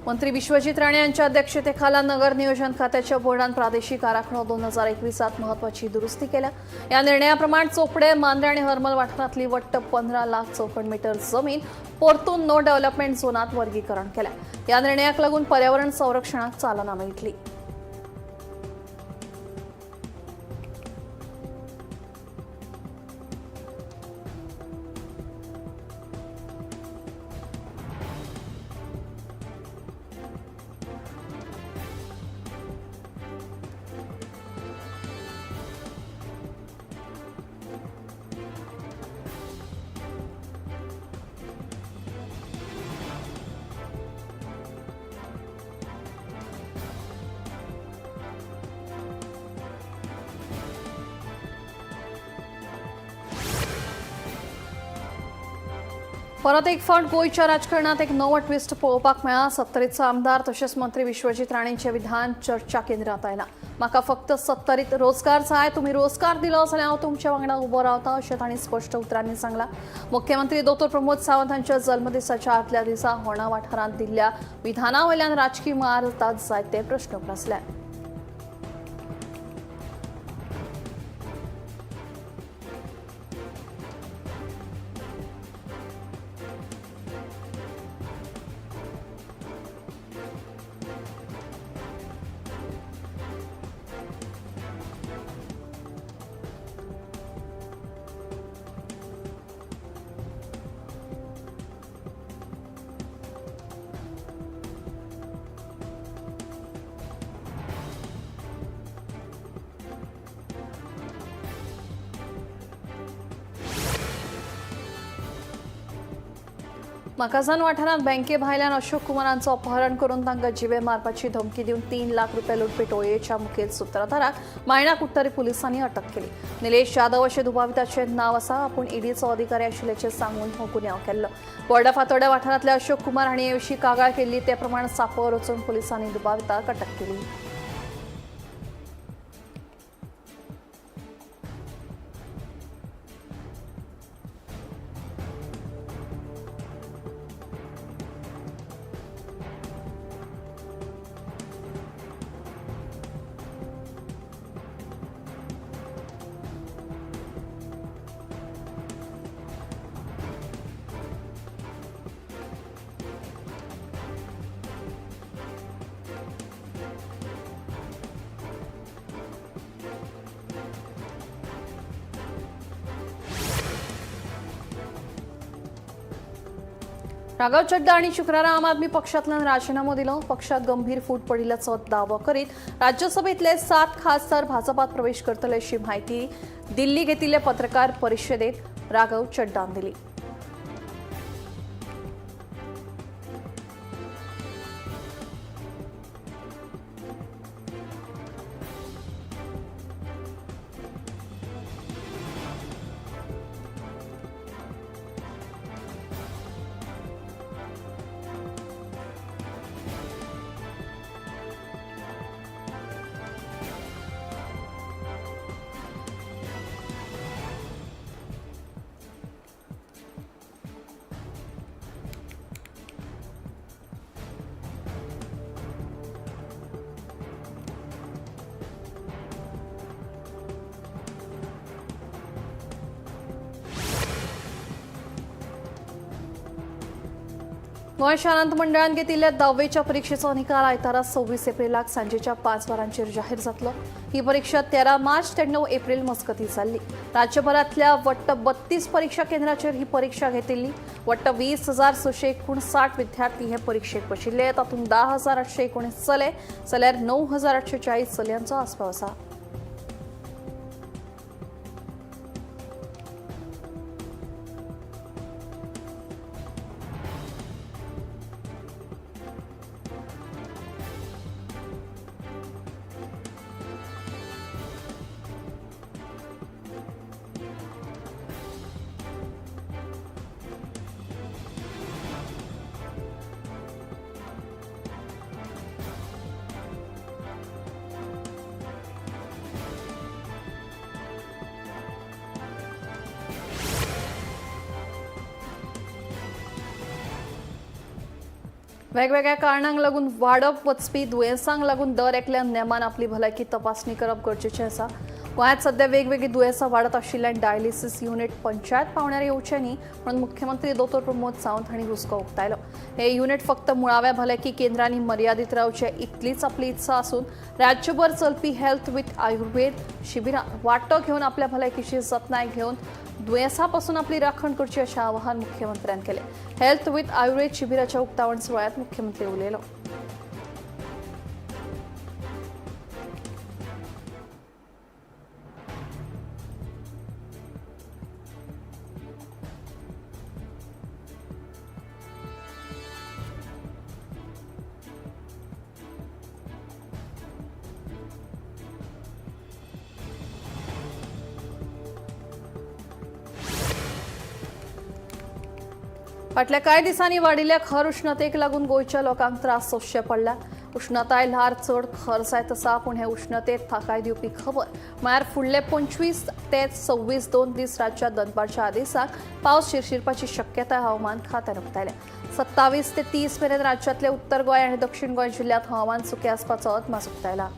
मंत्री विश्वजित राणे यांच्या अध्यक्षतेखाला नगर नियोजन खात्याच्या बोर्डान प्रादेशिक आराखडो 2021 महत्वाची दुरुस्ती केल्या. या निर्णयाप्रमाणे चोपडे, मांद्रे आणि हरमल वाठारातली वट्ट 15 लाख चौकन मीटर जमीन परतून नो डेव्हलपमेंट झोनात वर्गीकरण केलं. या निर्णयाक लागून पर्यावरण संरक्षणाक चालना मेळटली. परत एक फावट गोंयच्या राजकारणात एक नवो ट्विस्ट पळोवपाक मेळ्ळा. सत्तरीचो आमदार तशेंच मंत्री विश्वजीत राणेंचें विधान चर्चा केंद्रात आयलां. म्हाका फक्त सत्तरीत रोजगार जाय, तुमी रोजगार दिलो जाल्यार हांव तुमच्या वांगडा उबो रावता अशें तांणी स्पश्ट उतरांनी सांगलां. मुख्यमंत्री दोतोर प्रमोद सावंत हांच्या जल्मदिसाच्या आदल्या दिसा होणा वाठारांत दिल्ल्या विधाना वयल्यान राजकी मळार जायते प्रस्न उप्रासले. मकाझान वाठारांत बँके भायल्यान अशोक कुमारांचो अपहरण करून तांकां जिवे मारपाची धमकी दिवन 3 लाख रुपया लुटपी टोळयेच्या मुखेल सुत्रधाराक मायणा कुडटरी पुलिसांनी अटक केली. निलेश जाधव अशें दुबाविताचें नांव आसा. आपूण ईडीचो अधिकारी आशिल्ल्याचें सांगून हो गुन्यांव केल्लो. बोर्डा फातोड्या वाठारांतल्या अशोक कुमार हांणी हे विशीं कागाळ केल्ली. ते प्रमाण सापोर वचून पुलिसांनी दुबाविताक अटक केली. राघव चड्डा आणि शुक्रारा आम आदमी पक्षांतल्यान राजीनामो दिलो. पक्षात गंभीर फूट पडिल्ल्याचो दावो करीत राज्यसभेतले 7 खासदार भाजपात प्रवेश करतले अशी माहिती दिल्ली घेतिल्ले पत्रकार परिशदेत राघव चड्डान दिली. गोंय शालांत मंडळान घेतिल्ल्या 10वेच्या परीक्षेचो निकाल आयतारा 26 एप्रिलाक सांजेच्या 5 वरांचेर जाहीर जातलो. ही परीक्षा 13 मार्च ते 9 एप्रिल मजगतीं जाल्ली. राज्यभरांतल्या वट्ट 32 परीक्षा केंद्राचेर ही परीक्षा घेतिल्ली. वट्ट 20,659 विद्यार्थी हे परीक्षेक बशिल्ले. तातूंत 10,819 चले जाल्यार 9,840 चलयांचो आस्पाव आसा. वेगवेगळ्या कारणांक लागून वाडप वचपी दुयेंसांक लागून दर एकल्यान नेमान आपली भलायकी तपासणी करप गरजेचें आसा. गोंयांत सध्या वेगवेगळीं दुयेंसां वाडत आशिल्ल्यान डायलिसीस युनिट पंचायत पावंड्यार येवचें न्ही म्हणून मुख्यमंत्री दोतोर प्रमोद सावंत हांणी हुस्को उक्तायलो. हे युनिट फक्त मुळाव्या भलायकी केंद्रांनी मर्यादीत रावचें इतलीच आपली इत्सा आसून राज्यभर चलपी हेल्थ विथ आयुर्वेद शिबिरांत वांटो घेवन आपल्या भलायकीची जतनाय घेवन दुयेंसा पासून आपली राखण करची अशें आवाहन मुख्यमंत्र्यान केलें. हेल्थ विथ आयुर्वेद शिबिराच्या उक्तावण सुवाळ्यांत मुख्यमंत्री उलयलो. फाटल्या कांय दिसांनी वाडिल्ल्या खर उश्णतेक लागून गोंयच्या लोकांक त्रास सोंसचे पडला. उश्णताय ल्हार चड खर जायत आसा, पूण हे उश्णतेत थाकाय दिवपी खबर म्हळ्यार फुडले 25 ते 26 2 दीस राज्यांत दनपारच्या आदेसाक पावस शिरशिरपाची शक्यताय हवामान खात्यान उक्तायल्या. 27 ते 30 मेरेन राज्यांतले उत्तर गोंय आनी दक्षिण गोंय जिल्ल्यांत हवामान सुकें आसपाचो अदमास उक्तायला.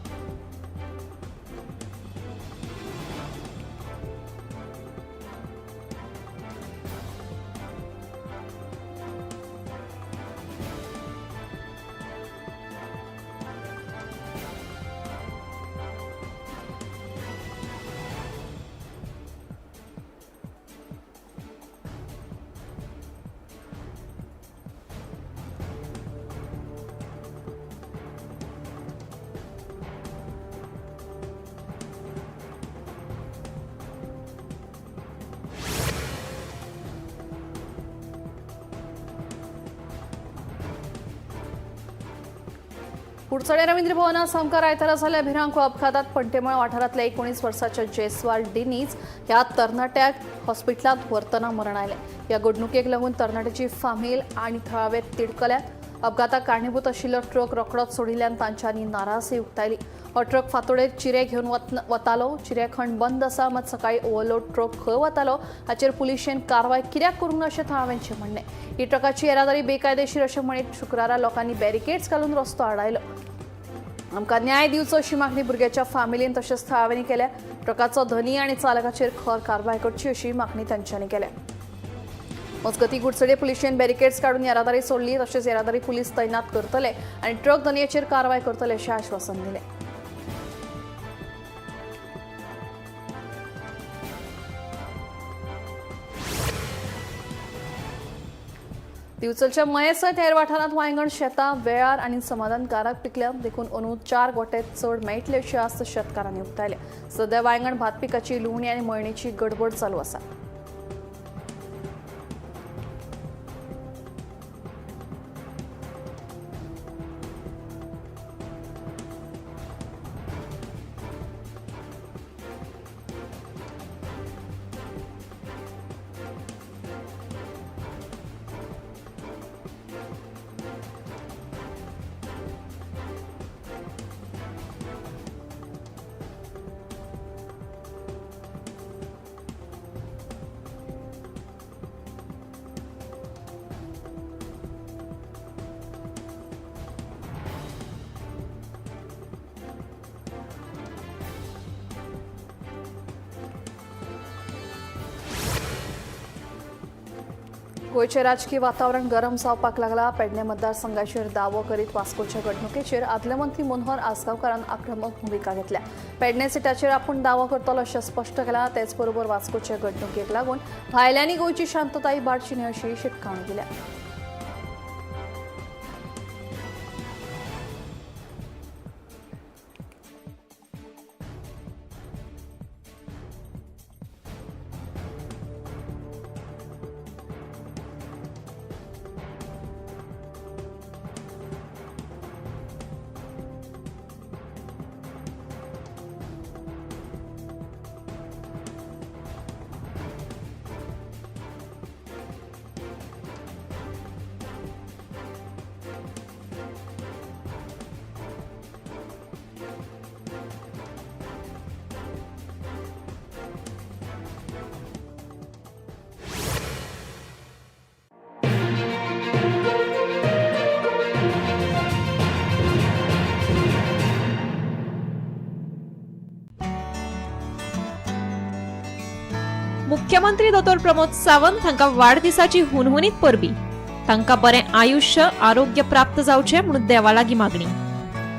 कुडचडे रवींद्र भवना सामकार आयतारा जाल्ल्या भिरांकूळ अपघातात पणटेमळ वाठारांतल्या 19 वर्साच्या जयस्वाल डिनीज ह्या तरणाट्याक हॉस्पिटलांत व्हरतना मरण आयलें. ह्या घडणुकेक लागून तरणाट्याची फामील आनी थळावे तिडकल्यात. अपघाताक कारणीभूत आशिल्लो ट्रक रोखडोच सोडिल्ल्यान तांच्यांनी नाराजी उक्तायली. हो ट्रक फांतोडेर चिरे घेवन वतालो. चिरे खण बंद आसा, मात सकाळी ओव्हरलोड ट्रक खंय वतालो हाचेर पुलिशेन कारवाय कित्याक करूंक ना अशें थळाव्यांचें म्हणणें. ही ट्रकाची येरादारी बेकायदेशीर अशें म्हणीत शुक्रारा लोकांनी बॅरिकेड्स घालून रस्तो आडायलो. आमकां न्याय दिवचो अशी मागणी भुरग्याच्या फामिलीन तशेंच थळाव्यांनी केल्या. ट्रकाचो धनी आनी चालकाचेर खर कारवाय करची अशी मागणी तांच्यांनी केल्या. मजगतीं कुडचडे पुलिशेन बॅरिकेड्स काडून येरादारी सोडली. तशेंच येरादारी पुलीस तैनात करतले आनी ट्रक धनयाचेर कारवाय करतले अशें आश्वासन दिलें. दिवचलच्या मये सयत हेर वाठारांत वांयगण शेतां वेळार आनी समाधानकारक पिकल्या देखून अंदू 4 गोटे चड मेळटले अशी आस्त शेतकारांनी उक्तायल्या. सध्या वांयगण भात पिकाची लुवणी आनी मळणीची गडबड चालू आसा. गोंयचें राजकीय वातावरण गरम जावपाक लागला. पेडणे मतदारसंघाचेर दावो करीत वास्कोच्या घडणुकेचेर आदले मंत्री मनोहर आजगांवकारान आक्रमक भुमिका घेतल्या. पेडणे सिटाचेर आपूण दावो करतलो अशें स्पश्ट केलां. तेच बरोबर वास्कोचे घडणुकेक लागून भायल्यांनी गोंयची शांतताय इबाडची न्हय अशी शिटकावणी दिल्या. मुख्यमंत्री दोतोर प्रमोद सावंत हांकां वाडदिसाची हुनहुनीत परबी. तांकां बरें आयुश्य आरोग्य प्राप्त जावचें म्हणून देवा लागीं मागणी.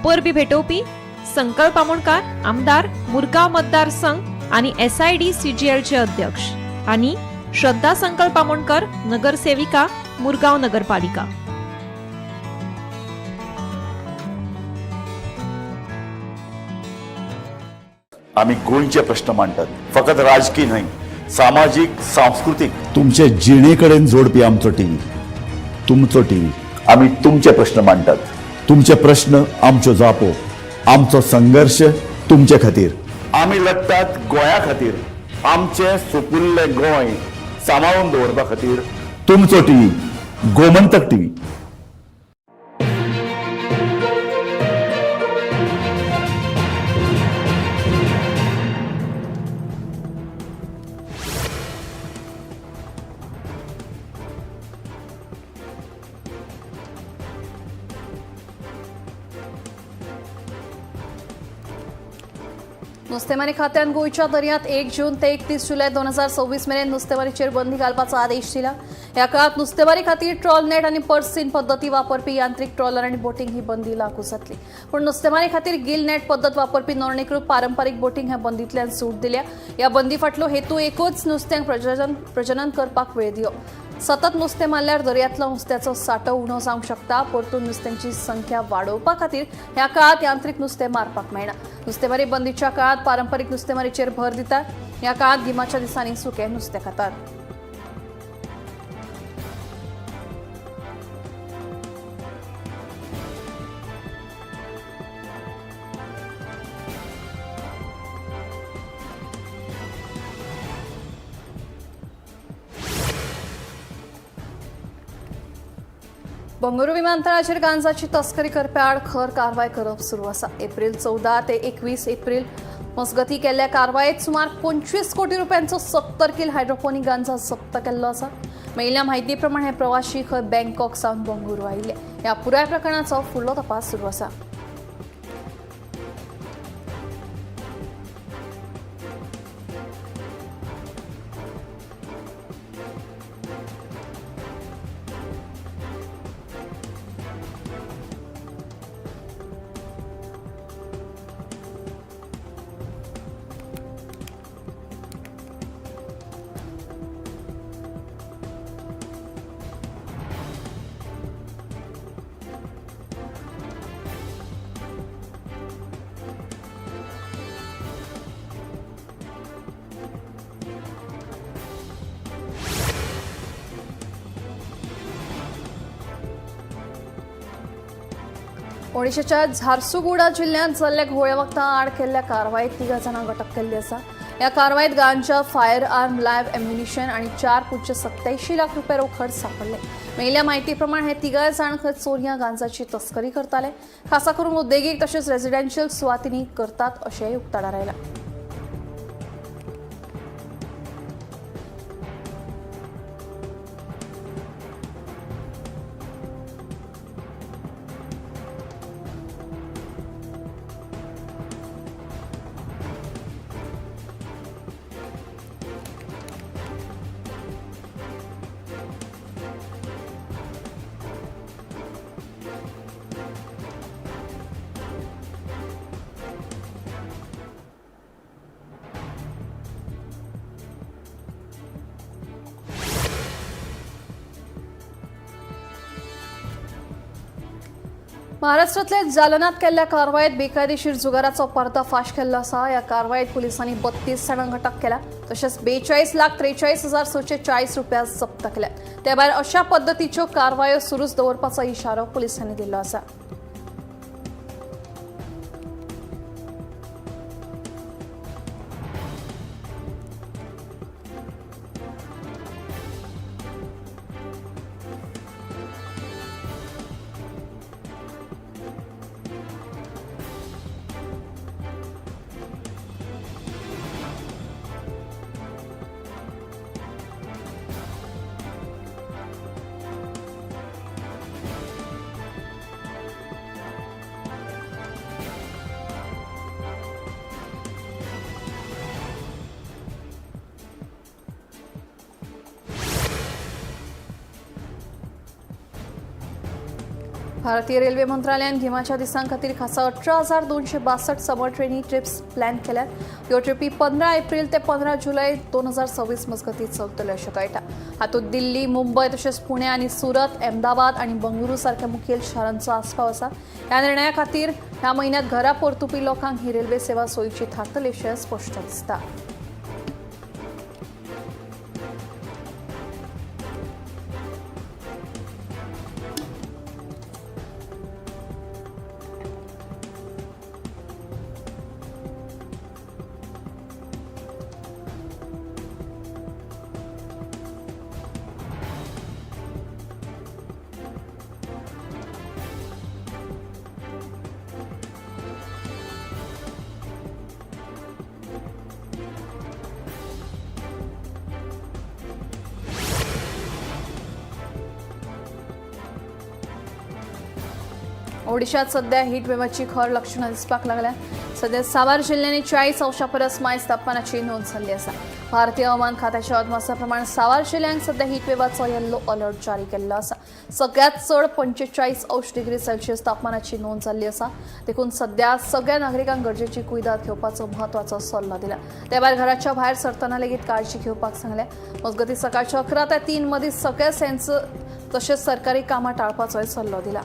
परबी भेटोवपी संकल्प आमोणकार, आमदार, मुरगांव मतदारसंघ आनी एसआयडी सीजीएलचे अध्यक्ष, आनी श्रद्धा संकल्प आमोणकर, नगरसेविका, मुरगांव नगरपालिका. आम्ही गोंयचे प्रश्न मांडटात, फकत राजकी न्हय, सामाजीक, सांस्कृतीक, तुमचे जिणे कडेन जोडपी आमचो टीव्ही, तुमचो टीव्ही. आम्ही तुमचे प्रश्न मांडटात, तुमचे प्रश्न आमच्यो जापो, आमचो संघर्श तुमचे खातीर. आमी लडटात गोंया खातीर, आमचें सुपुल्लें गोंय सांबाळून दवरपा खातीर. तुमचो टीव्ही, गोमंतक टीव्ही. नुस्तेमारी खात्यान गोंयच्या दर्यांत 1 जून ते 31 जुलय 2026 मेरेन नुस्तेमारीचेर बंदी घालपाचो आदेश दिला. ह्या काळात नुस्तेमारी खातीर ट्रॉल नेट आनी पर्सीन पद्दती वापरपी यांत्रिक ट्रॉलर आनी बोटींग ही बंदी लागू जातली. पूण नुस्तेमारी खातीर गिल नेट पद्दत वापरपी नोंदणीकृत पारंपारीक बोटींग ह्या बंदींतल्यान सूट दिल्या. ह्या बंदी फाटलो हेतू एकूच, नुस्त्यांक प्रजनन करपाक वेळ दिवप. सतत नुस्तें मारल्यार दर्यांतलो नुस्त्याचो सांठो उणो जावंक शकता. परतून नुस्त्यांची संख्या वाडोवपा खातीर ह्या काळात यांत्रिक नुस्तें मारपाक मेळना. नुस्तेमारी बंदीच्या काळात पारंपरीक नुस्तेमारीचेर भर दितात. ह्या काळात गिमाच्या दिसांनी सुकें नुस्तें खातात. बंगळुरू विमानतळाचेर गांजाची तस्करी करप्या आड खर कारवाय करप सुरू आसा. एप्रील 14 ते 21 एप्रील मजगती केल्ल्या कारवायेत सुमार 25 कोटी रुपयांचो 70 किल हायड्रोपोनिक गांजा जप्त केल्लो आसा. मेळिल्ल्या म्हायती प्रमाण हे प्रवाशी खंय बँकॉक सावन बंगळुरू आयिल्ले. ह्या पुराय प्रकरणाचो फुडलो तपास सुरू आसा. ओडिशाच्या झारसुगुडा जिल्ह्यांत जाल्ल्या घोळे वखदां आड केल्ल्या कारवायेत 3 जाणांक अटक केल्ली आसा. ह्या कारवायेत गांजा, फायर आर्म, लायव्ह एम्युनिशन आनी 4.87 लाख रुपया रोखड सांपडले. मेळिल्ल्या म्हायती प्रमाण हे 3 जाण खंय चोरयां गांजाची तस्करी करताले. खासा करून उद्देगीक तशेंच रेजिडेन्शियल सुवातींनी करतात अशेंय उक्ताडार आयलां. महाराष्ट्रातल्या जालन्यात केल्ल्या कारवायेत बेकायदेशीर जुगाराचो पर्दाफाश केल्लो आसा. ह्या कारवायेत पुलिसांनी 32 जाणांक अटक केल्या, तशेंच 42,43,640 रुपया जप्त केल्या. ते भायर अशा पद्दतीच्यो कारवायो सुरूच दवरपाचो इशारो पुलिसांनी दिल्लो आसा. भारतीय रेल्वे मंत्रालयान गिमाच्या दिसां खातीर खासा 18,262 समर ट्रेनी ट्रिप्स प्लॅन केल्यात. ह्यो ट्रिपी 15 एप्रील ते 15 जुलय 2026 मजगतीं चलतल्यो अशें कळटा. हातूंत दिल्ली, मुंबय तशेंच पुणे आनी सुरत, अहमदाबाद आनी बंगळुरू सारक्या मुखेल शारांचो आस्पाव आसा. ह्या निर्णया खातीर ह्या म्हयन्यांत घरा परतुपी लोकांक ही रेल्वे सेवा सोयीची थारतली अशें स्पश्ट दिसता. ओडिशात सध्या हीट वेव्हाची खर लक्षणां दिसपाक लागल्या. सध्या सावार जिल्ल्यांनी 40 अंशा परस मायज तापमानाची नोंद जाल्ली आसा. भारतीय हवामान खात्याच्या अदमासा प्रमाण सावार जिल्ल्यांक सध्या हीट वेव्हाचो येल्लो अलर्ट जारी केल्लो आसा. सगळ्यात चड 45 अंश डिग्री सेल्सियस तापमानाची नोंद जाल्ली आसा. देखून सध्या सगळ्या नागरिकांक गरजेची कुयदाद घेवपाचो म्हत्वाचो सल्लो दिला. ते भायर घराच्या भायर सरतना लेगीत काळजी घेवपाक सांगलें. मजगतीं सकाळच्या 11 ते 3 मदीं सगळे सेन्स तशेंच सरकारी कामां टाळपाचोय सल्लो दिला.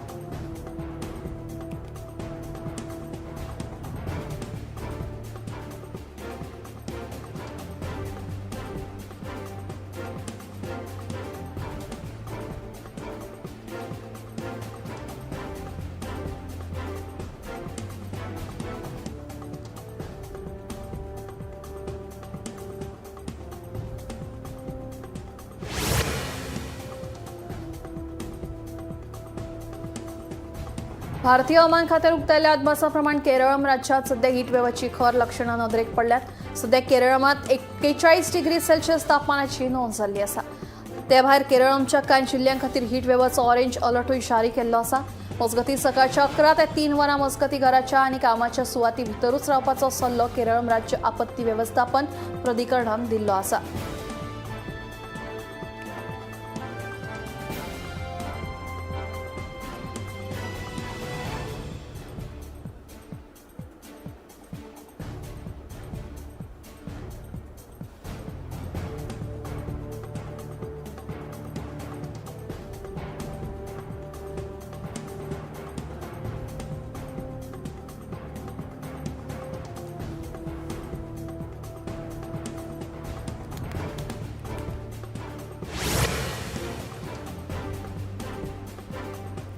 भारतीय हवामान खात्यान उक्तायल्ल्या अदमासाप्रमाण केरळम राज्यात सध्या हीट वेव्हाची खर लक्षणां नदरेक पडल्यात. सध्या केरळमात 41 डिग्री सेल्सियस तापमानाची नोंद जाल्ली आसा. ते भायर केरळमच्या कांय जिल्ल्यां खातीर हीट वेव्हाचो ऑरेंज अलर्टूय जारी केल्लो आसा. मजगतीं सकाळच्या 11 ते 3 वरां मजगतीं घराच्या आनी कामाच्या सुवाती भितरूच रावपाचो सल्लो केरळम राज्य आपत्ती वेवस्थापन प्राधिकरणान दिल्लो आसा.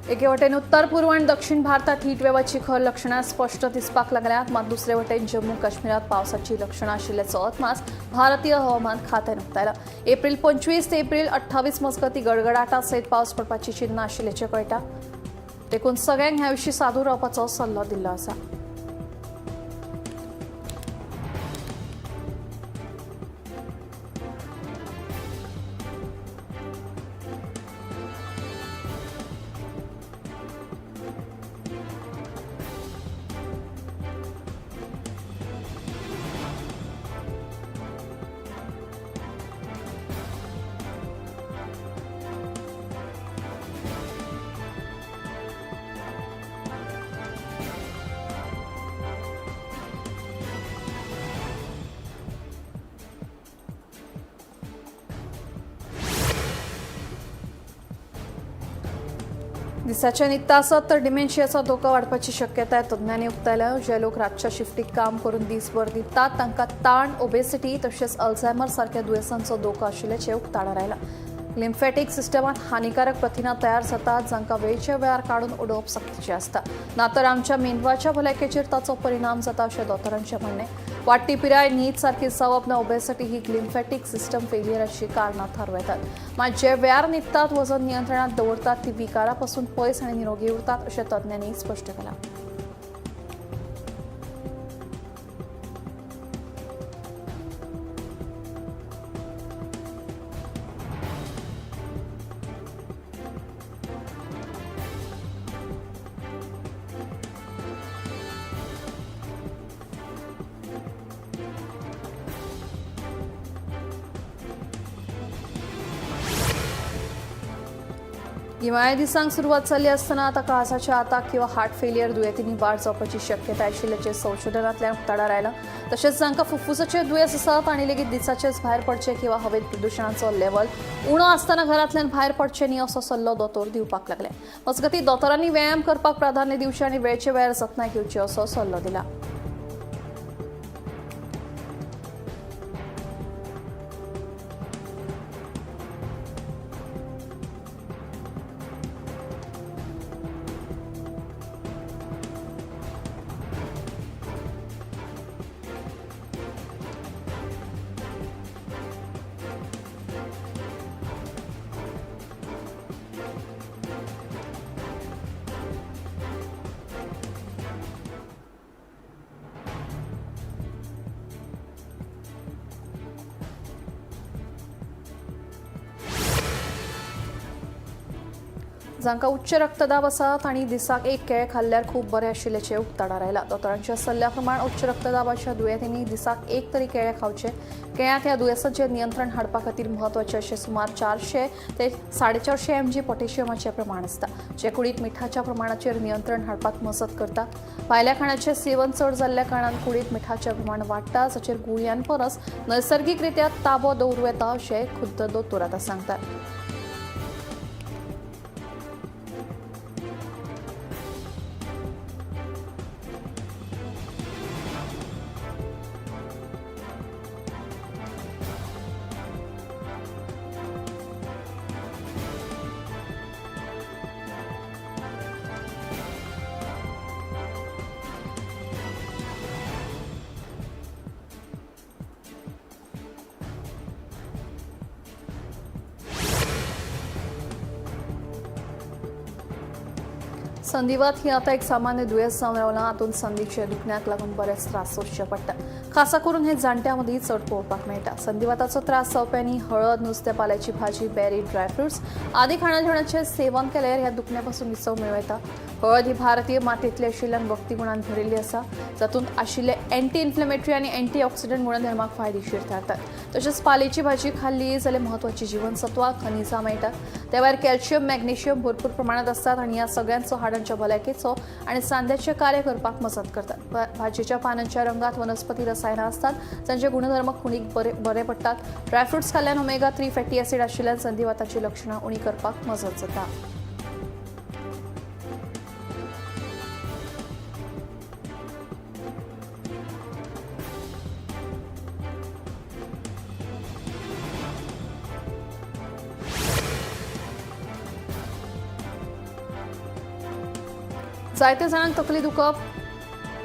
एके वटेन उत्तर पूर्व आनी दक्षिण भारतात हीट वेव्हाची खर लक्षणां स्पश्ट दिसपाक लागल्यात. मात दुसरे वटेन जम्मू काश्मीरात पावसाची लक्षणां आशिल्ल्याचो अदमास भारतीय हवामान खात्यान उक्तायला. एप्रील 25 ते एप्रील 28 मजगतीं गडगडाटा सयत पावस पडपाची चिन्नां आशिल्ल्याचें कळटा. देखून सगळ्यांक ह्या विशीं सादूर रावपाचो सल्लो दिल्लो आसा. दिसाच्या न्हिदता आसत तर डिमेन्शियाचो धोको वाडपाची शक्यताय तज्ञांनी उक्तायल्या. जे लोक रातच्या शिफ्टीक काम करून दीसभर न्हिदतात तांकां ताण, ओबेसिटी तशेंच अल्झायमर सारक्या दुयेंसांचो धोको आशिल्ल्याचें उक्ताडार आयलां. लिम्फॅटीक सिस्टमात हानिकारक प्रथिनां तयार जातात जांकां वेळच्या वेळार काडून उडोवप सक्तीचें आसता. नातर आमच्या मेंदवाच्या भलायकेचेर ताचो परिणाम जाता अशें दोतोरांचें म्हणणें. वाडटी पिराय, न्हीद सारकी जावप ना, ओबेसिटी ही लिम्फॅटीक सिस्टम फेलियराची कारणां थारूं येतात. मात जे वेळार न्हिदतात, वजन नियंत्रणात दवरतात ती विकारा पसून पयस आनी निरोगी उरतात अशें तज्ञांनी स्पश्ट केलां. गिमाळ्या दिसांक सुरवात जाल्ली आसतना आतां काळजाच्या आताक किंवा हार्ट फेलियर दुयेंतींनी वाड जावपाची शक्यताय आशिल्ल्याचें संशोधनांतल्यान उक्ताडार आयलां. तशेंच जांकां फुफ्फुसाचे दुयेंस आसा तांणी लेगीत दिसाचेच भायर पडचें किंवा हवेत प्रदुशणाचो लेवल उणो आसतना घरांतल्यान भायर पडचें न्ही असो सल्लो दोतोर दिवपाक लागले. मजगतीं दोतोरांनी व्यायाम करपाक प्राधान्य दिवचें आनी वेळचे वेळार जतनाय घेवची असो सल्लो दिला. जांकां उच्च रक्तदाब आसा तांणी दिसाक एक केळें खाल्ल्यार खूब बरें आशिल्ल्याचें उक्ताडार आयलां. दोतोरांच्या सल्ल्या प्रमाण उच्च रक्तदाबाच्या दुयेंतींनी दिसाक एक तरी केळें खावचें. केळ्यांत ह्या दुयेंसाचेर नियंत्रण हाडपा खातीर म्हत्वाचें अशें सुमार 400 ते 450 mg पोटॅशियमाचें प्रमाण आसता, जें कुडींत मिठाच्या प्रमाणाचेर नियंत्रण हाडपाक मजत करता. भायल्या खाणाचें सेवन चड जाल्ल्या कारणान कुडींत मिठाचें प्रमाण वाडटा, जाचेर गुळयां परस नैसर्गिकरित्या ताबो दवरूं येता अशें खुद्द दोतोर आतां सांगतात. संधिवात ही आता एक सामान्य दुयेंस जावन रावलां. हातूंत संधीचे दुखण्याक लागून बरेच त्रास सोंसचे पडटात. खासा करून हे जाणट्यां मदीं चड पळोवपाक मेळटा. संधिवाताचो त्रास जावप्यांनी हळद, नुस्तें, पाल्याची भाजी, बेरी, ड्रायफ्रुट्स आदी खाणा जेवणाचें सेवन केल्यार ह्या दुखण्या पसून विसव मेळूं येता. हळद ही भारतीय मातयेंतली आशिल्ल्यान वखदी गुणान भरिल्ली आसा, जातूंत आशिल्ले एंटी इन्फ्लेमेटरी आनी एंटी ऑक्सिडंट गुणधर्माक फायदेशीर थारतात. तशेंच पालेची भाजी खाल्ली जाल्यार म्हत्वाची जीवनसत्वां, खनिजां मेळटात. त्या भायर कॅल्शियम, मॅग्नेशियम भरपूर प्रमाणांत आसतात आनी ह्या सगळ्यांचो हाडांच्या भलायकेचो आनी सांध्याचें कार्य करपाक मजत करतात. भाजयेच्या पानांच्या रंगात वनस्पती रसायनां आसतात जांचे गुणधर्म कुडीक बरे पडटात. ड्रायफ्रुट्स खाल्ल्यान ओमेगा-3 फॅटी ॲसिड आशिल्ल्यान संधिवाताची लक्षणां उणी करपाक मजत जाता. जायते जाणांक तकली दुखप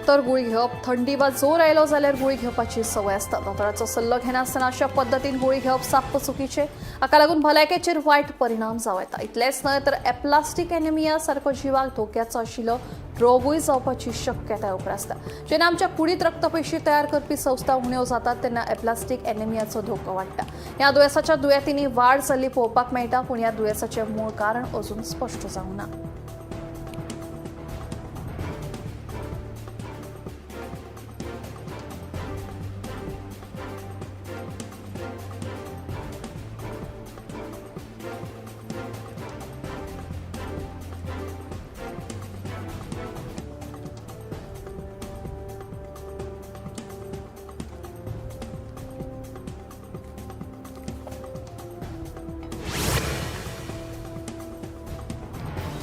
तर गुळी घेवप, थंडी वा जोर आयलो जाल्यार गुळी घेवपाची संवय आसता. दोतोराचो सल्लो घेनासतना अशा पद्दतीन गुळी घेवप साप्प चुकीचें. हाका लागून भलायकेचेर वायट परिणाम जावं येता. इतलेंच न्हय तर एप्लास्टीक एनिमिया सारको जिवाक धोक्याचो आशिल्लो रोगूय जावपाची शक्यताय उप्रासता. जेन्ना आमच्या कुडींत रक्तपेशी तयार करपी संस्था उण्यो जातात तेन्ना एप्लास्टीक एनिमियाचो धोको वाडटा. ह्या दुयेंसाच्या दुयेंतींनी वाड जाल्ली पळोवपाक मेळटा, पूण ह्या दुयेंसाचें मूळ कारण अजून स्पश्ट जावंक ना.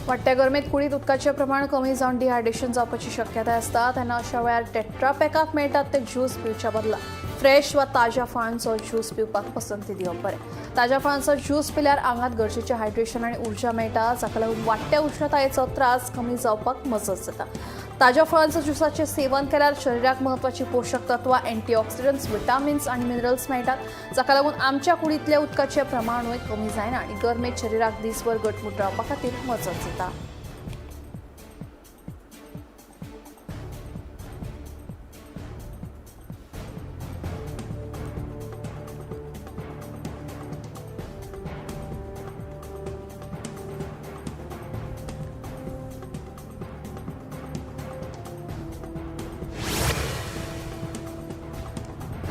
वाडट्या गरमेंत कुडींत उदकाचें प्रमाण कमी जावन डिहायड्रेशन जावपाची शक्यताय आसता. तेन्ना अशा वेळार टेट्रापॅकाक मेळटात ते ज्यूस पिवच्या बदला फ्रेश वा ताज्या फळांचो ज्यूस पिवपाक पसंती दिवप बरें. ताज्या फळांचो ज्यूस पिल्यार आंगांत गरजेचें हायड्रेशन आनी उर्जा मेळटा, जाका लागून वाडट्या उश्णतायेचो त्रास कमी जावपाक मजत जाता. ताज्या फळांचो ज्युसाचें सेवन केल्यार शरिराक म्हत्वाची पोशक तत्वां, अँटीऑक्सिडंट्स, विटामिन्स आनी मिनरल्स मेळटात, जाका लागून आमच्या कुडींतल्या उदकाचें प्रमाणूय कमी जायना आनी गरमेंत शरिराक दीसभर घटमूट रावपा खातीर मजत जाता.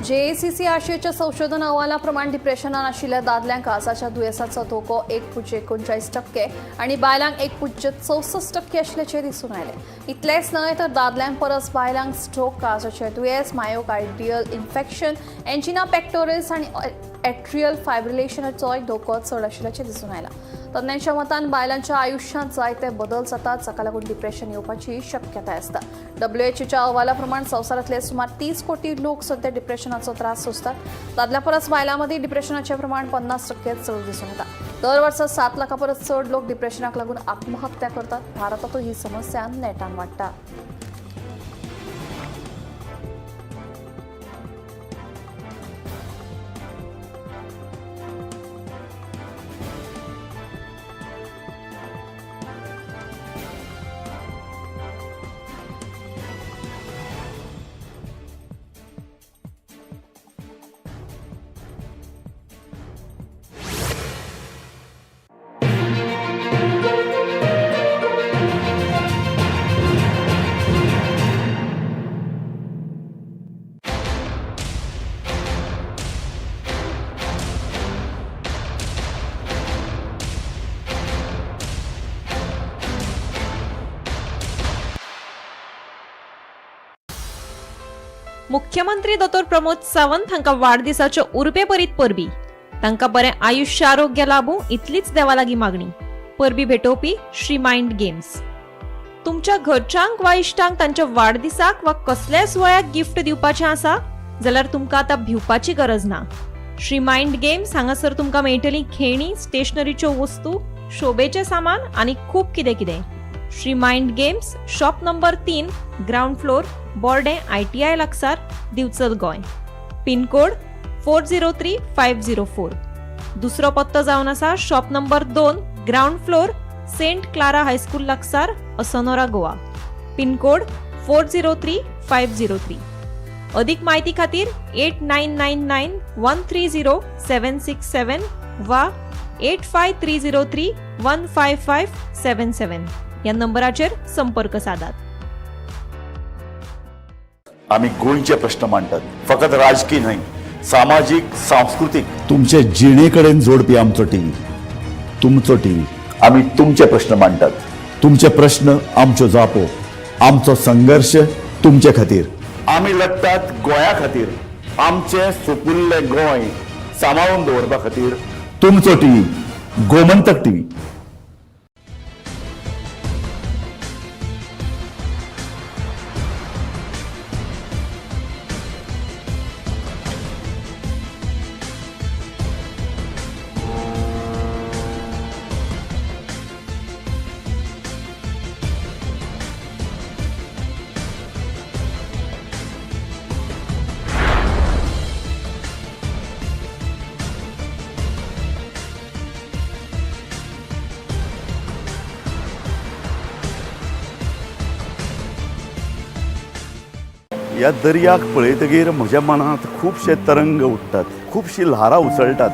जेएसीसी आशियाच्या संशोधन अहवालाप्रमाण डिप्रेशनान आशिल्ल्या दादल्यांक काळजाच्या दुयेंसाचो धोको 1.39% आनी बायलांक 1.64% आशिल्ल्याचें दिसून आयलें. इतलेंच न्हय तर दादल्यां परस बायलांक स्ट्रोक, काळजाचें दुयेंस, मायोकार्डियल इन्फेक्शन, एन्जिना पेक्टोरिस आनी एट्रियल फायब्रिलेशनाचोय धोको चड आशिल्ल्याचें दिसून आयलां. तज्ञांच्या मतान बायलांच्या आयुश्यांत जायते बदल जातात, जाका लागून डिप्रेशन येवपाची शक्यताय आसता. डब्ल्यूएचओच्या अहवालाप्रमाण संवसारांतले सुमार 30 कोटी लोक सध्या डिप्रेशनाचो त्रास सोंसतात. दादल्या परस बायलां मदीं डिप्रेशनाचें प्रमाण 50% चड दिसून येता. दर वर्सा 7 लाखां परस चड लोक डिप्रेशनाक लागून आत्महत्या करतात. भारतांतूय ही समस्या नेटान वाडटा. मुख्यमंत्री दोतोर प्रमोद सावंत हांकां वाडदिसाच्यो उर्बेभरीत परबी. तांकां बरें आयुश्य आरोग्य लाबूं इतलीच देवा लागीं मागणी. परबी भेटोवपी श्री मायंड गेम्स. तुमच्या घरच्यांक वा इश्टांक तांच्या वाडदिसाक वा कसल्याय सुवाळ्याक गिफ्ट दिवपाचें आसा जाल्यार तुमकां आतां भिवपाची गरज ना. श्री मायंड गेम्स हांगासर तुमकां मेळटली खेळणी, स्टेशनरीच्यो वस्तू, शोबेचें सामान आनी खूब कितें कितें. Shri mind games, shop number 3, ground floor, Borde ITI लागसार, Divchal, Goa, pincode 403504. दुसरो पत्तो जावन आसा shop number 2, ground floor, Saint Clara high school लागसार, Assonora, Goa, pincode 403503. अधिक माहिती खातीर 8999130767 वा 8530315577 ह्या नंबराचेर संपर्क सादात. आमी गोंयचे प्रश्न मांडटात, फकत राजकी न्हय, सामाजीक, सांस्कृतीक, तुमचे जिणे कडेन जोडपी आमचो टीव्ही, तुमचो टीव्ही. आमी तुमचे प्रश्न मांडटात, तुमचे प्रश्न आमच्यो जापो, आमचो संघर्श तुमचे खातीर. आमी लडटात गोंया खातीर, आमचें सुपुल्लें गोंय सांबाळून दवरपा खातीर. तुमचो टीव्ही, गोमंतक टीव्ही. ह्या दर्याक पळयतगीर म्हज्या मनांत खुबशे तरंग उठ्ठात, खुबशीं ल्हारां उसळटात.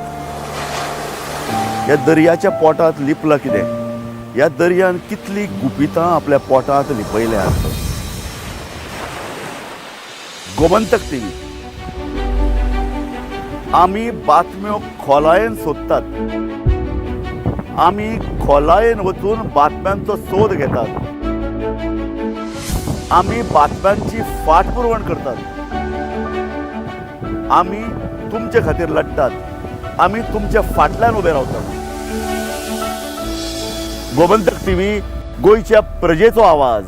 ह्या दर्याच्या पोटांत लिपलां कितें? ह्या दर्यान कितलीं गुपितां आपल्या पोटांत लिपयल्यांत? गोमंतक टीव्ही, आमी बातम्यो खोलायेन सोदतात, आमी खोलायेन वचून बातम्यांचो सोद घेतात, आमी बातम्यांची फाटपुरवण करतात, आमी तुमचे खातीर लडटात, आमी तुमच्या फाटल्यान उबे रावतात. गोमंतक टीव्ही, गोंयच्या प्रजेचो आवाज.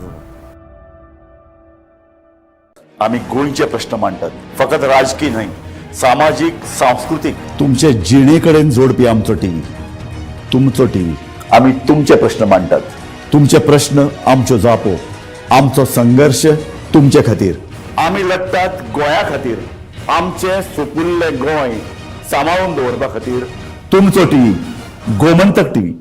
आमी गोंयचे प्रश्न मांडटात, फकत राजकी न्हय, सामाजीक, सांस्कृतीक, तुमचे जिणे कडेन जोडपी आमचो टीव्ही, तुमचो टीव्ही. आमी तुमचे प्रश्न मांडटात, तुमचे प्रश्न आमच्यो जापो, आमचो संघर्श तुमचे खातीर. आमी लडटात गोंया खातीर, आमचें सुपुल्लें गोंय सांबाळून दवरपा खातीर. तुमचो टीव्ही, गोमंतक टीव्ही.